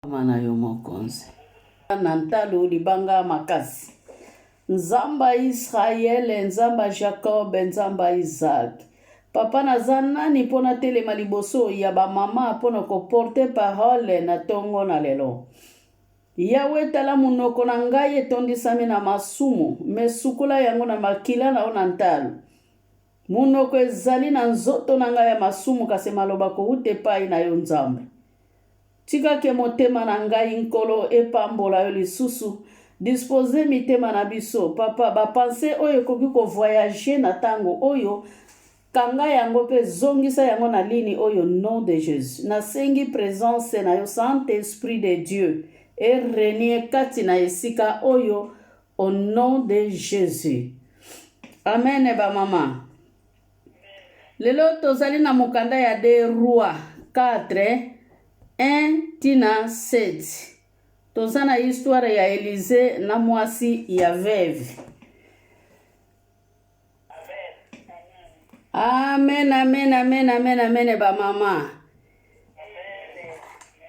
Mama na yo mokonzi. Na ntalo libanga makasi. Nzambe ya Israele, Nzambe ya Jacob, Nzambe ya Isaac. Papa naza nani mpo natelema liboso ya bamama mpo na koporte parole na tongo na lelo. Yawe tala monoko na ngai etondisami na masumu, me sukola yango na makila na yo na ntalo. Monoko ezali na nzoto na ngai ya masumu, kasi maloba kowuta epai na yo Nzambe. Tika ke motema na ngai Nkolo epambola yo lisusu. Dispose mitema na biso papa, ba pensee oyo ekoki ko voyager na tango oyo, kanga yango pe zongisa yango na ligne oyo nom de Jesus. Nasengi presence na yo Saint Esprit de Dieu e regner kati na esika oyo au nom de Jesus. Amen ba mama. Lelo tozali na mokanda ya de roi 4 1 tina 7. Toza na histoire ya Elize na mwasi ya veuve. Amen, amen, amen, amen, amen ba mama.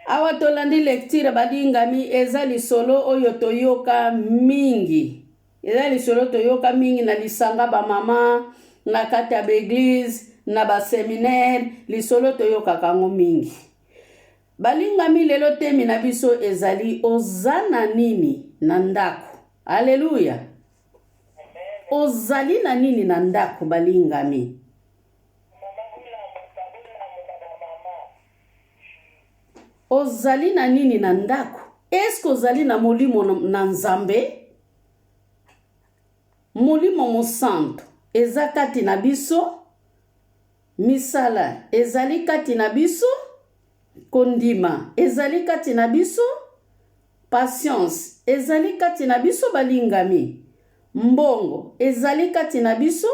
Awa tolandi lecture balingami eza lisolo oyo toyoka mingi. Eza lisolo toyoka mingi na lisanga ba mama, na kati ya ba eglise, na ba seminaire, lisolo toyokaka yango mingi. Balingami lelo temi na biso ezali oza na nini na ndako. Aleluya. Ozali na nini na ndako balingami? Ozali na nini na ndako? Eske ozali na molimo na Nzambe? Molimo Mosantu eza kati na biso, misala ezali kati na biso, kondima ezali kati na biso, patience ezali kati na biso balingami, mbongo ezali kati na biso,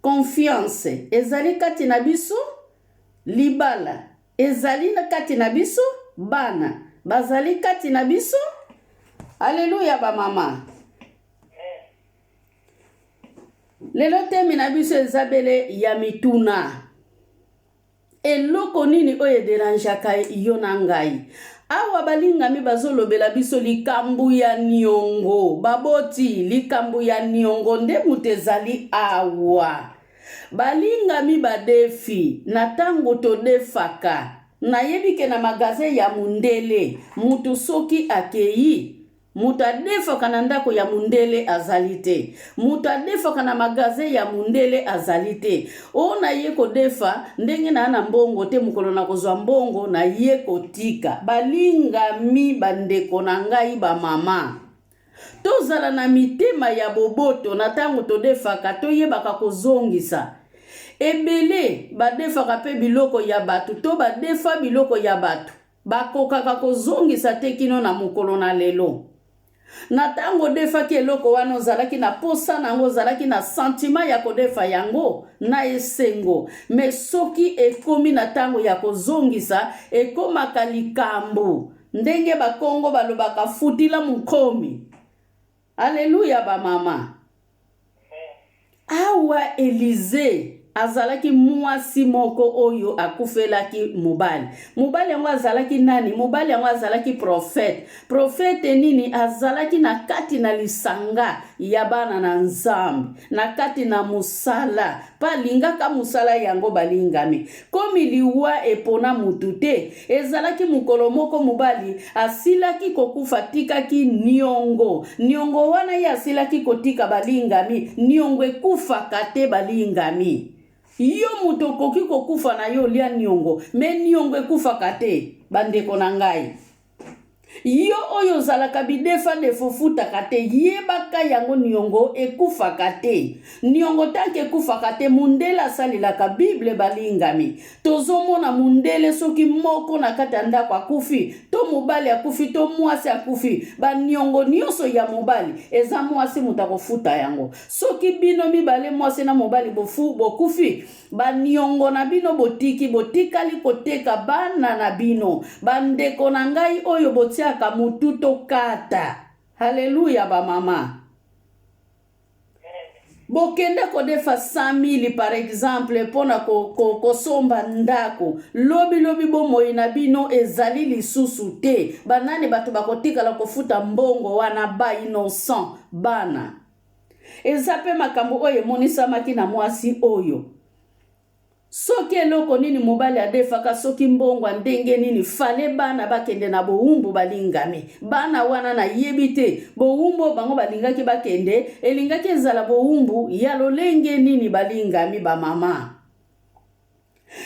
confiance ezali kati na biso, libala ezali na kati na biso, bana bazali kati na biso. Aleluya bamama. Lelo temi na biso eza bele ya mituna. Eloko nini oyo ederangeaka yo na ngai? Awa balingami bazolobela biso likambo ya niongo. Baboti, likambo ya niongo nde moto ezali awa. Balingami badefi, na tango todefaka, nayebi ke na magasin ya mundele, mutu soki akeyi, mutu adefaka na ndako ya mundele azali te. Mutu adefaka na magasin ya mundele azali te. O naye kodefa, ndenge naa na mbongo te, mokolo nakozwa mbongo, naye kotika. Balingami bandeko na ngai ba mama. Tozala na mitema ya boboto na ntango todefaka, toyebaka kozongisa. Ebele badefaka mpe biloko ya bato to badefa biloko ya bato, bakokaka kozongisa te kino na mokolo na lelo. Na ntango odefaki eloko wana, ozalaki na posa na yango, ozalaki na sentiment ya kodefa yango na esengo. Me soki ekomi na ntango ya kozongisa, ekomaka likambo. Ndenge ba kongo balobaka futila mukomi. Alleluia ba mama. Awa Elize azalaki mwasi moko oyo akufelaki mobali. Mobali yango azalaki nani? Mobali yango azalaki profete. Profete nini? Azalaki na kati na lisanga ya bana na Nzambe, na kati na mosala mpe alingaka mosala yango balingami. Komi liwa epona mutu te, Ezalaki mokolo moko mobali asilaki kokufa atikaki niongo. Niongo wana ye asilaki kotika balingami, niongo ekufaka te balingami. Yo moto okoki kokufa na yo olia niongo, me niongo ekufaka te bandeko na ngai. Yo oyo ozalaka bidefa defo ofutaka te, yebaka yango niongo ekufaka te. Niongo tanke ekufaka te, mundele asalelaka bible balingami. Tozomona mundele soki moko na kati ya ndako akufi, to mobali akufi, to mwasi akufi, ba niongo nionso ya mobali eza mwasi moto akofuta yango. Soki bino mibale mwasi na mobali bofu bokufi, Ba niongo na bino botiki, botikali koteka bana na bino. Ba ndeko na ngai oyo botiaka mutu tokata. Haleluya ba mama. Bokende kodefa 100 000 par exemple mpo na kosomba ko, ko ndako. Lobi lobi bomoi na bino ezali lisusu te. Banani bato bakotikala kofuta mbongo wana? Ba innocent bana. Eza mpe makambo oyo emonisamaki na mwasi oyo. Soki eloko nini mobali adefaka, soki mbongo ya ndenge nini, fale bana bakende na bowumbu. Balingami, bana wana nayebi te bowumbu oyo bango balingaki bakende elingaki ezala bowumbu ya lolenge nini. Balingami bamama,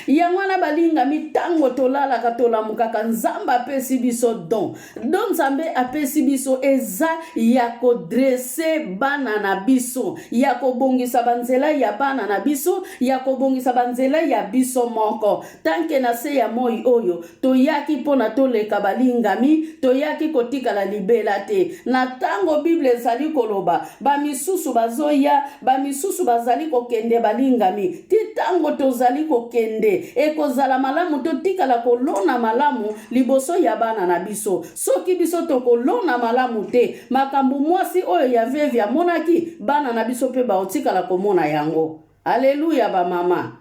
yango wana balingami, ntango tolalaka tolamukaka, Nzambe apesi biso don. Don Nzambe apesi biso eza ya kodresser bana na biso, ya kobongisa banzela ya bana na biso, ya kobongisa banzela ya biso moko. Tant que na se ya moi oyo toyaki mpo na toleka, balingami, toyaki kotikala libela te. Na ntango Bible ezali koloba, bamisusu bazoya, bamisusu bazali kokende. Balingami, ti ntango tozali kokende, ekozala malamu totikala kolona malamu liboso ya bana na biso. Soki biso tokolona malamu te, makambo mwasi oyo ya veuve amonaki, bana na biso mpe baotikala komona yango. Aleluya, bamama.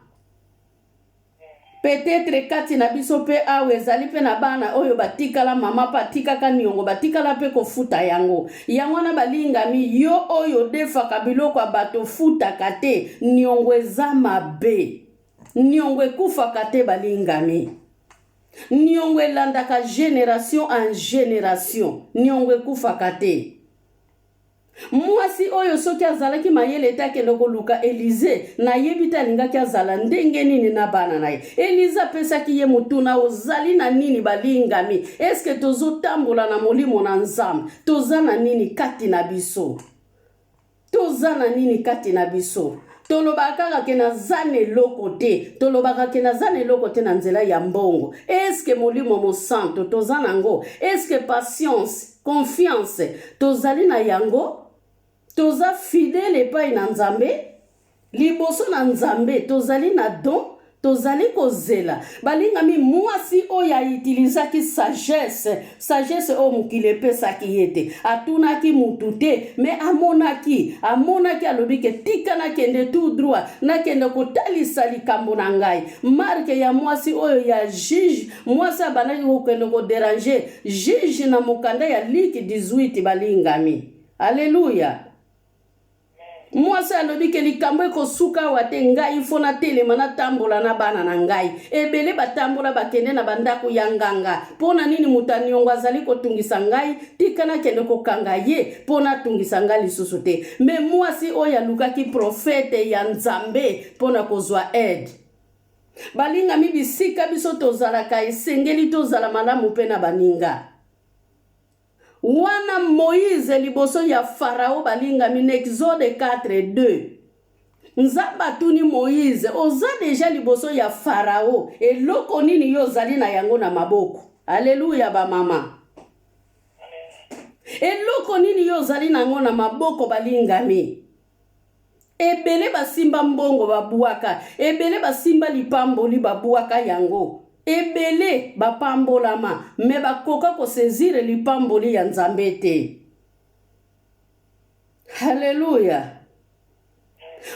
Peut-être kati na biso mpe awa ezali mpe na bana oyo batikala mama mpe atikaka niongo, batikala mpe kofuta yango. Yango wana balingami, yo oyo odefaka biloko ya bato, ofutaka te, niongo eza mabe. Niongo ekufaka te, balingami. Niongo elandaka génération en génération, niongo ekufaka te. Mwasi oyo, soki azalaki mayele te, akende koluka Elize, nayebi te alingaki azala ndenge nini na bana na ye. Elize apesaki ye motuna: "Ozali na nini?" Balingami, eske tozotambola na molimo na Nzambe? Toza na nini kati na biso? Toza na nini kati na biso? Tolobaka kaka ke naza na eloko te, tolobaka ke naza na eloko te na nzela ya mbongo. Eske Molimo Mosanto toza nango? Eske patience, confiance tozali na yango? Toza fidèle epai na Nzambe? Liboso na Nzambe tozali na don, tozali kozela. Balingami, mwasi oyo autilisaki sagesse, sagesse oyo mokili epesaki ye te. Atunaki mutu te, mais amonaki, amonaki, alobi ke tika nakende tout droit, nakende kotalisa likambo na ngai. Marque ya mwasi oyo ya juge, mwasi abandaki kokende kodéranger juge na mokanda ya Luc 18. Balingami, aleluya. Mwasi alobi ke likambo ekosuka awa te, ngai fo natelema, natambola na bana na ngai. Ebele batambola, bakende na bandako ya nganga. Mpo na nini? Moto aniongo azali kotungisa ngai, tika nakende kokanga ye mpo natungisa ngai lisusu te. Mais mwasi oyo alukaki prophète ya Nzambe mpo na kozwa aide. Balingami, bisika biso tozalaka, esengeli tozala malamu mpe na baninga wana. Moïse liboso ya Farao, balingami, na Exode 4 2, Nzambe atuni Moïse: "Oza déjà liboso ya Farao, eloko nini yo ozali na yango na maboko?" Aleluya, bamama. Eloko nini yo ozali na yango na maboko? Balingami, ebele basimba mbongo, babwaka. Ebele basimba lipamboli, babwaka yango. Ebele bapambolama, mais bakoka kosaisir lipamboli ya Nzambe te. Halleluya.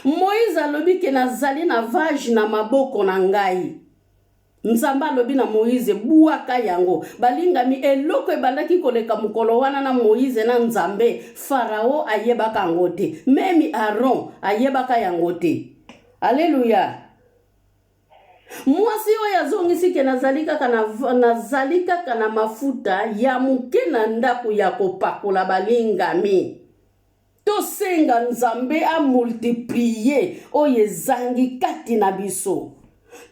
Moïse alobi ke nazali na verge na maboko na ngai. Nzambe alobi na Moïse: "Bwaka yango." Balingami, eloko ebandaki koleka mokolo wana na Moïse na Nzambe, Farao ayebaka yango te, même Aron ayebaka yango te. Aleluya. Mwasi oyo azongisi ke nazali kaka na mafuta ya moke na ndako ya kopakola. Balingami, tosenga Nzambe amultiplier oyo ezangi kati na biso.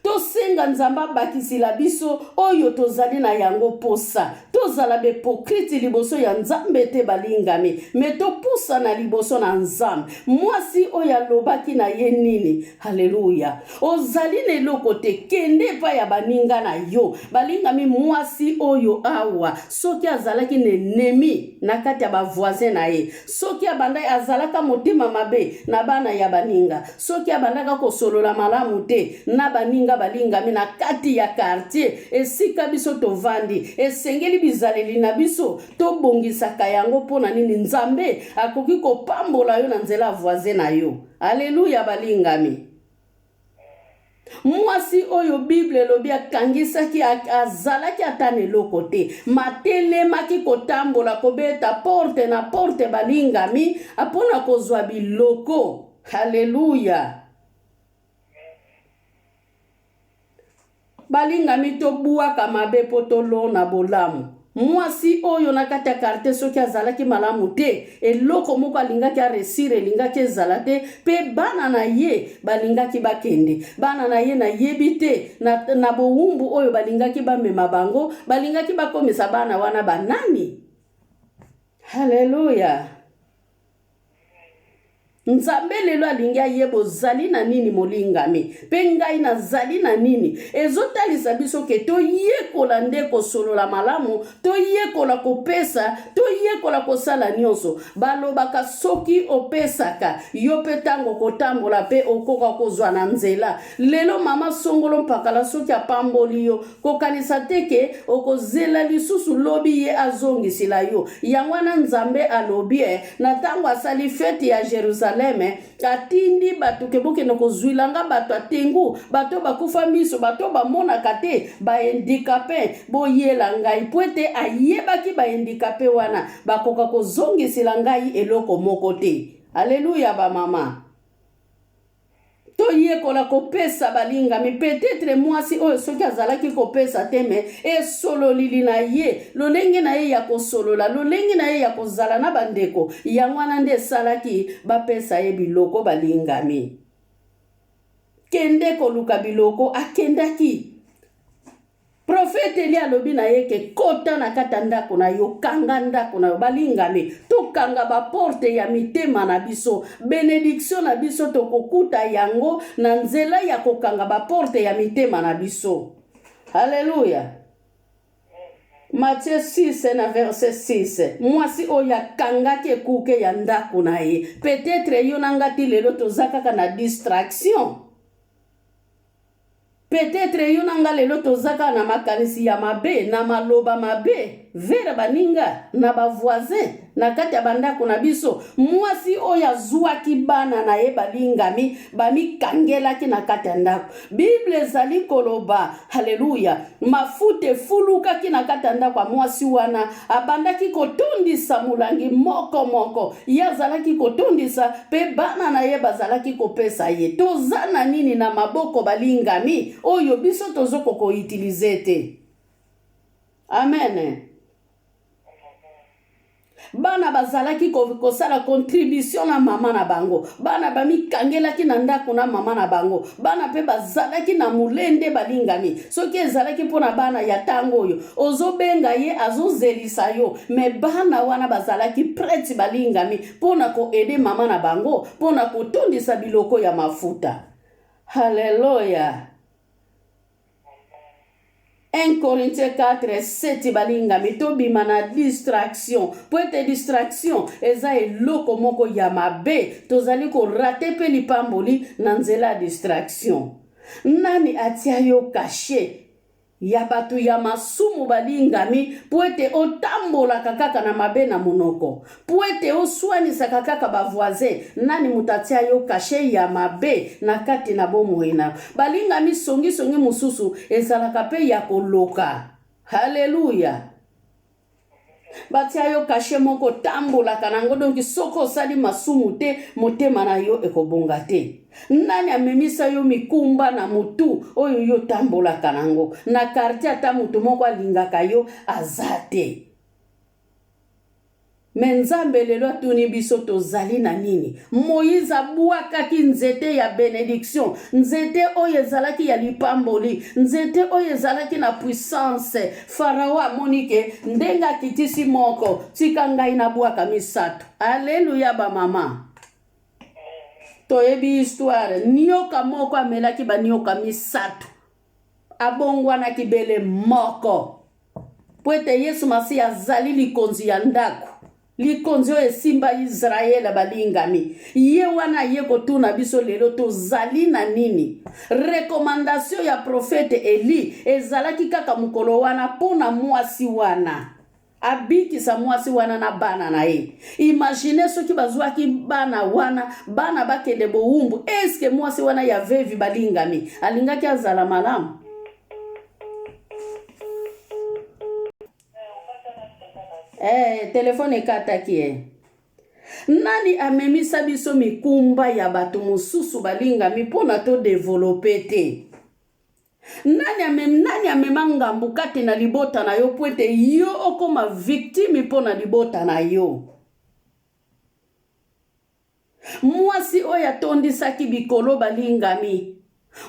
Tosenga Nzambe abakisila biso oyo tozali na yango posa. Tozala bahypocrite liboso ya Nzambe te, balingami, mais topusana liboso na Nzambe. Mwasi oyo alobaki na ye nini? Aleluya. Ozali na eloko te, kende epai ya baninga na yo. Balingami, mwasi oyo awa, soki azalaki na ennemi na kati ya bavoisin na ye, soki abanda azalaka motema mabe na bana ya baninga, soki abandaka kosolola malamu te na baninga. baninga balingami na kati ya quartier esika biso tovandi. Esengeli bizaleli na biso tobongisaka yango. Mpo na nini? Nzambe akoki kopambola yo na nzela ya voisin na yo. Aleluya balingami. Mwasi oyo Bible elobi akangisaki, azalaki ata na eloko te, matelemaki kotambola kobeta porte na porte balingami mpo na kozwa biloko. Haleluya! Balingami, tobwaka mabe mpo tolona bolamu. Mwasi oyo na kati ya quartier soki azalaki malamu te, eloko moko alingaki aresire elingaki ezala te, mpe bana na ye balingaki bakende. Bana na ye nayebi te na, na bowumbu oyo balingaki bamema bango, balingaki bakomisa bana wana banani? Haleluya! Nzambe lelo alingi ayeba ozali na nini molingami, mpe ngai nazali na nini. Ezotalisa biso ke toyekola nde kosolola malamu, toyekola kopesa, toyekola kosala nyonso. Balobaka soki opesaka, yo mpe ntango okotambola mpe okoka kozwa na nzela. Lelo mama songolo mpakala soki apamboli yo, kokanisa te ke okozela lisusu lobi ye azongisila yo. Yango wana Nzambe alobi eh, na ntango asali feti ya Jerusaleme, atindi bato ke bokende kozwila nga bato ya tengu, bato bakufa miso, bato bamonaka te, bahandikape, boyela ngai, mpo ete ayebaki bahandikape wana bakoka kozongisela ngai eloko moko te. Aleluya bamama. Toyekola kopesa balingami. Peut-etre mwasi oyo soki azalaki kopesa te, me esololili na ye, lolenge na ye ya kosolola, lolenge na ye ya kozala na bandeko, yango wana nde esalaki bapesa ye biloko. Balingami, kende koluka biloko. Akendaki. Profete Eli alobi na ye ke kota na kati ya ndako na yo, kanga ndako na yo. Balingami, tokanga baporte ya mitema na biso. Benediction na biso tokokuta yango na nzela ya kokanga baporte ya mitema na biso. Haleluya! Matthieu 6 na verset 6. Mwasi oyo akangaki ekuke ya ndako na ye. Peut-être yo na nga ti lelo toza kaka na distraction. Peut-etre yo na nga lelo toza kaka na makanisi ya mabe, na maloba mabe vers baninga, na ba voisins, na kati ya bandako na biso. Mwasi oyo azwaki bana na ye balingami, bamikangelaki na kati ya ndako. Bible ezali koloba, haleluya, mafuta efulukaki na kati ya ndako ya mwasi wana, abandaki kotondisa molangi moko moko. Ye azalaki kotondisa mpe bana na ye bazalaki kopesa ye. Toza na nini na maboko balingami oyo biso tozoko koutilize te? Amen. Bana bazalaki kosala contribution na mama na bango. Bana bamikangelaki na ndako na mama na bango. Bana mpe bazalaki na molende balingami. Soki ezalaki mpo na bana ya ntango oyo, ozobenga ye azozelisa yo, me bana wana bazalaki preti balingami mpo na koede mama na bango mpo na kotondisa biloko ya mafuta. Haleluya! 1 Corinthiens 4 7. Balingami, tobima na distraction, mpo ete distraction eza eloko moko ya mabe. Tozali korate mpe lipamboli na nzela ya distraction. Nani atia yo kashe ya bato ya masumu balingami, mpo ete otambolaka kaka na mabe na monoko, mpo ete oswanisaka kaka bavoisin? Nani moto atia yo kashe ya mabe na kati na bomoi na yo? Balingami, songisongi mosusu ezalaka mpe ya koloka. Haleluya! Batia yo kashe moko otambolaka na yango, donki soki osali masumu te, motema na yo ekobonga te. Nani amemisa yo mikumba na motu oyo yo otambolaka na yango na quartier? Ata moto moko alingaka yo aza te. Me Nzambe lelo atuni biso tozali na nini? Moïse abwakaki nzete ya benediction, nzete oyo ezalaki ya lipamboli, nzete oyo ezalaki na puissance. Farao amoni ke ndenge akitisi moko, tika ngai nabwaka misato. Aleluya bamama. Toyebi histoire, nioka moko amelaki banioka misato, abongwanaki bele moko. Mpo ete Yesu Masiya azali likonzi ya ndako. Likonzi oyo esimba Yisraele balingami. Ye wana aye kotuna biso lelo tozali na nini? Recommandation ya prophète Elie ezalaki kaka mokolo wana mpo na mwasi wana. Abikisa mwasi wana na bana na ye. Imagine soki bazwaki bana wana, bana bakende bowumbu, eske mwasi wana ya vevi balingami alingaki azala malamu? Eh, telefone ekataki eh. Nani amemisa biso mikumba ya bato mosusu balingami mpo na todevelope te? Nani, amem, nani amema ngambo kati na libota na yo mpo ete yo okoma victime mpo na libota na yo? Mwasi oyo atondisaki bikolo balingami.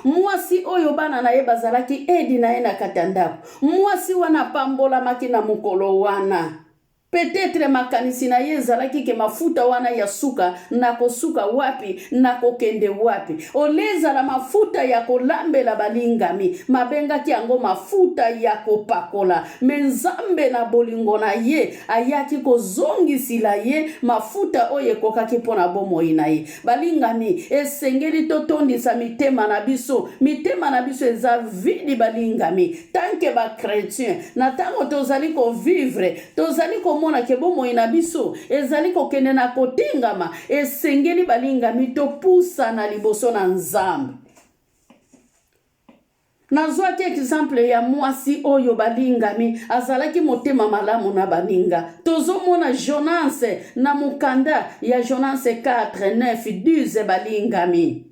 Mwasi oyo bana na ye bazalaki edi na ye na kati ya ndako. Mwasi wana apambolamaki na mokolo wana. Peut-etre makanisi na ye ezalaki ke mafuta wana ya suka nakosuka wapi, nakokende wapi. Ole ezala mafuta ya kolambela balingami, mabengaki yango mafuta ya kopakola. Me Nzambe na bolingo na ye ayaki kozongisila ye mafuta oyo ekokaki mpo na bomoi na ye. Balingami, esengeli totondisa mitema na biso. Mitema na biso eza vidi, balingami. Tant que ba chretien, na ntango tozali kovivre, tozali komona ke bomoi na biso ezali kokende na kotengama, esengeli balingami topusana liboso na Nzambe. Nazwaki exemple ya mwasi oyo balingami azalaki motema malamu na baninga. Tozomona Jonas na mokanda ya Jonas 4, 9, 10 balingami.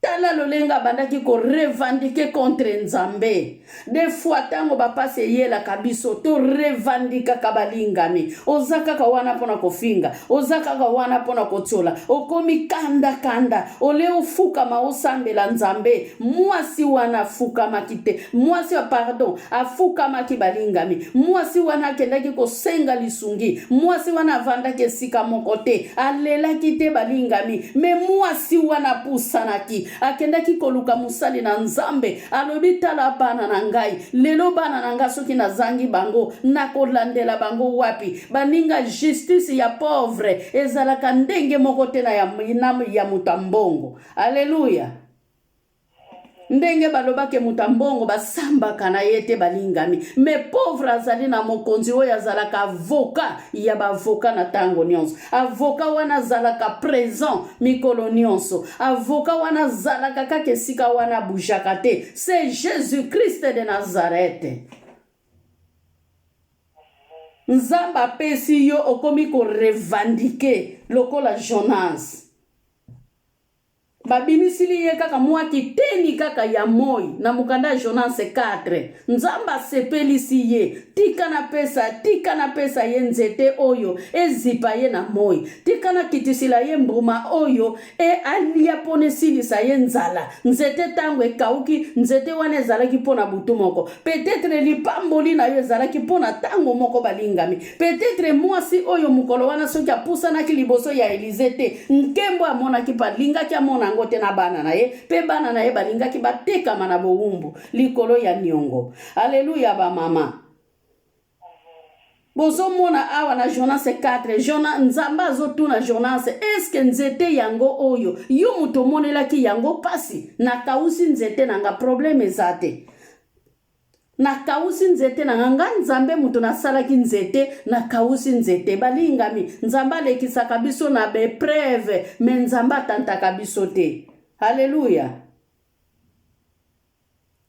Tala lolenge abandaki ko revendiquer contre Nzambe. Des fois tango ba pasi eyelaka biso to revendikaka balingami. Oza kaka wana pona kofinga, oza kaka wana pona kotiola, okomi kanda kanda, ole ofukama osambela Nzambe. Mwasi wana afukamaki te. Mwasi pardon, afukamaki balingami. Mwasi wana akendaki kosenga lisungi. Mwasi wana avandaki esika moko te, alelaki te balingami. Me mwasi wana apusanaki, akendaki koluka mosali na Nzambe. Alobi, tala bana na ngai lelo, bana na ngai soki nazangi bango nakolandela bango wapi? Baninga, justice ya pauvre ezalaka ndenge moko te na ya, na ya moto ya mbongo. Aleluya! Ndenge balobaki moto ya mbongo basambaka na ye te balingami, me pauvre azali na mokonzi oyo azalaka avoka ya baavoka na ntango nyonso. Avoka wana azalaka present mikolo nyonso. Avoka wana azalaka kaka esika wana, abujaka te. C'est Jésus Christ de Nazareth. Nzambe apesi yo, okomi korevandike lokola Jonas. Babimisili ye kaka mwa kiteni kaka ya moi na mokanda ya Jonas 4. Nzambe asepelisi ye. Tika napesa, tika napesa ye nzete oyo ezipa ye na moi. Tika nakitisila ye mbuma oyo e alia mpo na esilisa ye nzala. Nzete ntango ekauki, nzete wana ezalaki mpo na butu moko. Peut-etre lipamboli na yo ezalaki mpo na ntango moko, balingami. Peut-etre mwasi oyo mokolo wana soki apusanaki liboso ya Elize te, nkembo amonaki mpe alingaki amona yango te na bana na ye, mpe bana na ye balingaki batekama na bowumbu likolo ya niongo. Aleluya bamama. Bozomona awa na Jonas 4, Jona, Nzambe azotuna Jonas, eske nzete yango oyo yo moto omonelaki yango pasi, nakausi nzete na nga, problème eza te. Nakausi nzete na nga, nga Nzambe moto nasalaki nzete, nakausi nzete. Balingami, Nzambe alekisaka biso na baepreuve, me Nzambe atantaka biso te. Haleluya!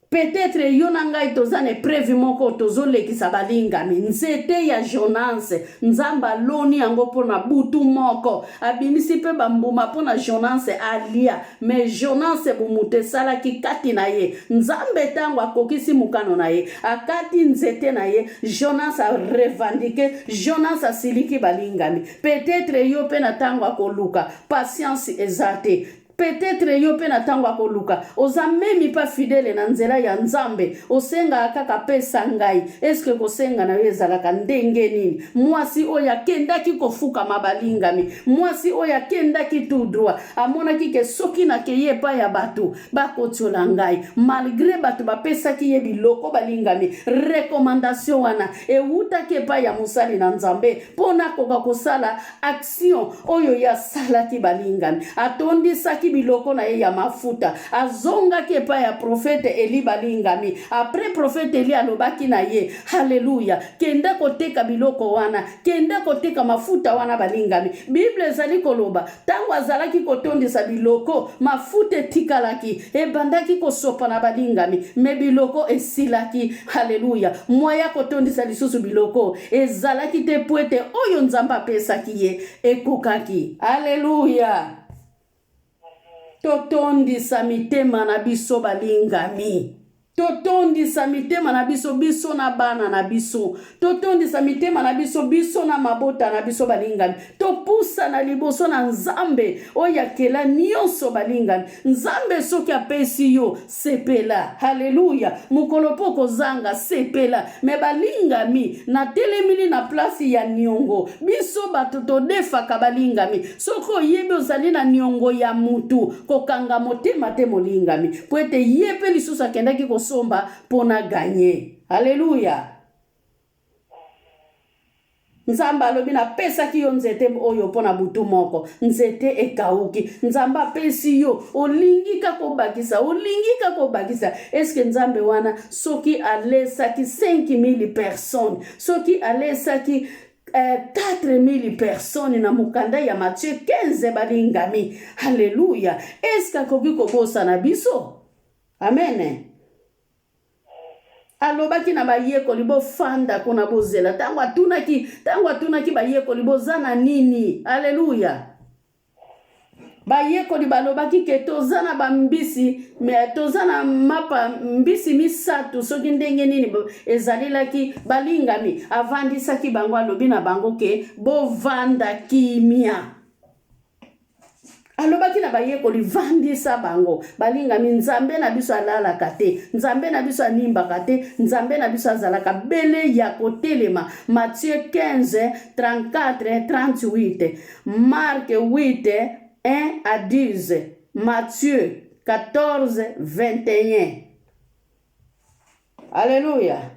Peut-être yo na ngai toza na epreuve moko tozolekisa balingami. Nzete ya Jonas, Nzambe aloni yango mpo na butu moko, abimisi mpe bambuma mpo na Jonas alia. Mais Jonas bomoto esalaki kati na ye. Nzambe tango akokisi mokano na ye, akati nzete na ye, Jonas a revendique, Jonas asiliki balingami. Peut-etre yo pe na tango akoluka, patience eza te. Peut-etre yo mpe na ntango ya koluka oza meme pas fidèle na nzela ya Nzambe, osengaka kaka pesa ngai. Est-ce que kosenga na yo ezalaka ndenge nini? Mwasi oyo akendaki kofukama balingami, mwasi oyo akendaki tout droit, amonaki ke soki nakei epai ya bato bakotiola ngai, malgre bato bapesaki ye biloko balingami. Recommandation wana ewutaki epai ya mosali na Nzambe mpo nakoka kosala action oyo ye asalaki balingami. Atondisaki biloko na ye ya mafuta, azongaki epai ya profete Eli balingami. Apres profete Eli alobaki na ye, haleluya, kenda koteka biloko wana, kenda koteka mafuta wana balingami. Bible ezali koloba ntango azalaki kotondisa biloko, mafuta etikalaki, ebandaki kosopana balingami, me biloko esilaki. Haleluya, mwaya kotondisa lisusu biloko ezalaki te mpo ete oyo Nzambe apesaki ye ekokaki. Aleluya! Totondisa mitema na biso balingami. Totondisa mitema na biso, biso na bana na biso. Totondisa mitema na biso, biso na mabota na biso balingami. Topusana liboso na Nzambe oyo akela nyonso balingami. Nzambe soki apesi yo, sepela. Haleluya! Mokolo mpo okozanga, sepela. Me balingami, natelemili na place ya niongo. Biso bato todefaka balingami. Soki oyebi ozali na niongo ya mutu, kokanga motema te molingami, mpo ete ye mpe lisusu akendaki kosomba mpo na ganye. Haleluya! Nzambe alobi, napesaki yo nzete oyo mpo na butu moko, nzete ekauki. Nzambe apesi yo, olingi kaka obakisa, olingi kaka obakisa. Eske Nzambe wana soki alesaki 5000 personnes, soki alesaki 4000 personnes na mokanda ya Matthieu 15 balingami, haleluya, eske akoki kobosana biso? Amen. Alobaki na bayekoli, bofanda kuna bozela. Ntango atunaki, ntango atunaki bayekoli, boza na nini? Aleluya. Bayekoli balobaki ke toza na bambisi, me toza na mapa mbisi misato, soki ndenge nini ezalelaki balingami. Avandisaki bango, alobi na bango ke bovanda kimia. Alobaki na bayekoli, vandisa bango. Balingami, Nzambe na biso alalaka te, Nzambe na biso animbaka te, Nzambe na biso azalaka bele ya kotelema. Matthieu 15, 34, 38, Marc 8, 1 à 10, Matthieu 14, 21. Alléluia.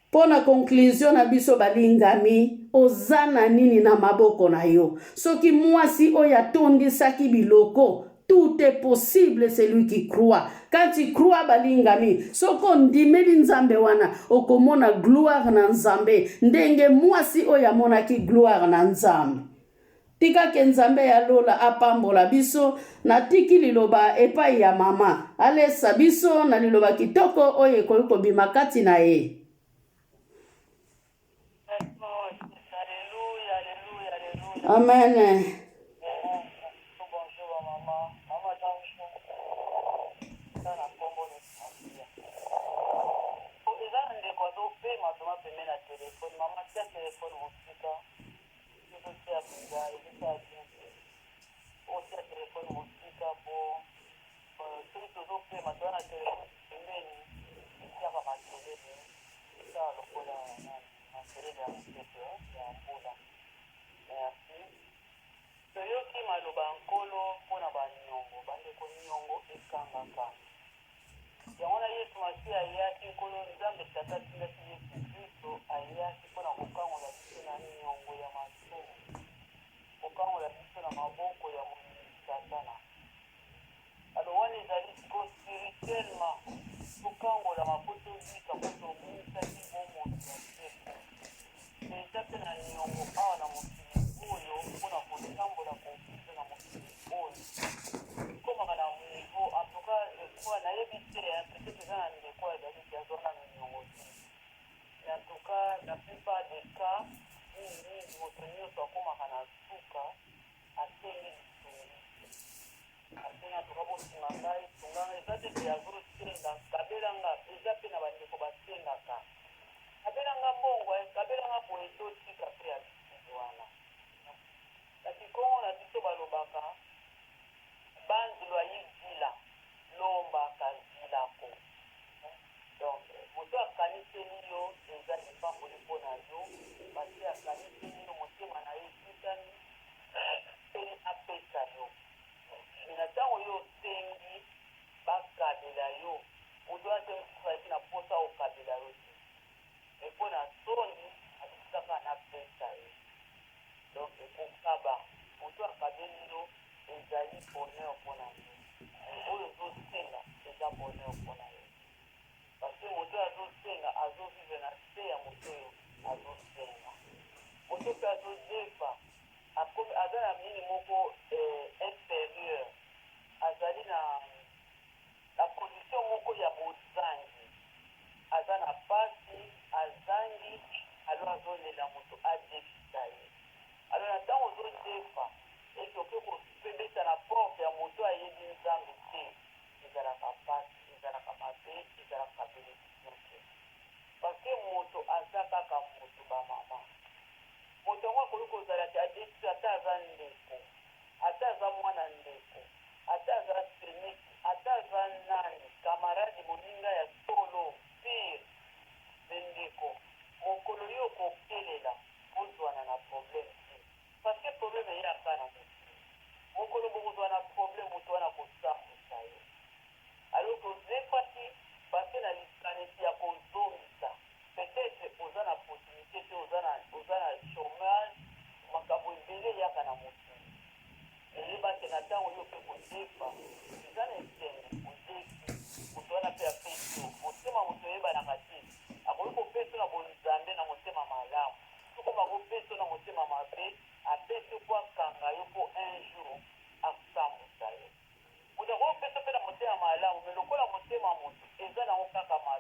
Mpo na conclusion na biso balingami, oza na nini na maboko na yo? Soki mwasi oyo atondisaki biloko, tout est possible celui qui croit. Quand tu crois balingami, soki ondimeli Nzambe wana, okomona gloire na Nzambe ndenge mwasi oyo amonaki gloire na Nzambe. Tika ke Nzambe ya lola apambola biso. Natiki liloba epai ya mama alesa biso na liloba kitoko oyo ekoki kobima kati na ye. Amen. Ezotia penza ezosala bien te otia telephone mosika po soki tozo pema toza na telephone pembeni etiaka makelele esala lokola nani makelele ya mopepe ya mbula merci. Toyoki maloba ya Nkolo mpo na ba niongo bandeko niongo ekangaka Yango wana Yesu Masiya ayaki, Nkolo Nzambe Tata atindaki Yesu Klisto, ayaki mpo na kokangola biso na nyongo ya masumu, kokangola biso na maboko ya moyini Satana. Alors wana ezali sikoyo spirituellement tokangolama mpo tobika, mpo tobungisaki bomoi ya seko. Eza mpe na nyongo awa na mokili oyo mpo na kotambola kovivre na mokili oyo. Ekomaka na niveau en tout cas je crois nayebi te hein, peut etre eza na ndeko oyo azali te azwa nanu niongo te mais en tout cas la plupart des cas mingi mingi moto nionso akomaka na suka asengi lisungi asengi en tout cas bosunga ngai sunga ngai eza te ke azosenga kabela nga eza pe na bandeko basengaka kabela nga mbongo eh, kabela nga boye totika pe habitude wana na kikongo na biso balobaka. Kokaba, moto akabeli yo ezali bonheur mpo na yo, mais oyo ozosenga eza bonheur mpo na yo te. Parce que moto oyo azosenga azo vivre na se ya moto oyo azosenga. Moto mpe azodefa akomi aza na nini moko eh, inferieur, azali na na position moko ya bozangi, aza na pasi, azangi, alors azolela moto adefisa ye. Alors na tango ozo defa ete oke ko beta na porte ya moto ayebi Nzambe te, ezalaka pasi, ezalaka mabe, ezalaka benediction te. Parce que moto aza kaka moto ba maman. Moto yango akoki kozala ke adefisi ata aza ndeko, ata aza mwana ndeko, ata aza semeki, ata aza nani, camarade, moninga ya solo, pire, mais ndeko, mokolo yo okokelela Bozwana na problème te parce que problème eyaka na mokili mokolo bokozwa na problème moto wana akosambusa yo alors que ozefaki parce que na likanisi ya kozongisa peut etre oza na possibilite te oza na oza na chomage makambo ebele eyaka na mokili mais yeba ke na tango yo pe kodefa eza na esengo odefi moto wana pe apesi yo motema moto eyebanaka te Akoki kopesa yo na bonzambe na motema malamu, to comme akopesa yo na motema mabe, apesi yo po akanga yo po un jour asambusa yo. Moto akoki kopesa yo pe na motema malamu, mais lokola motema moto eza nango kaka mabe.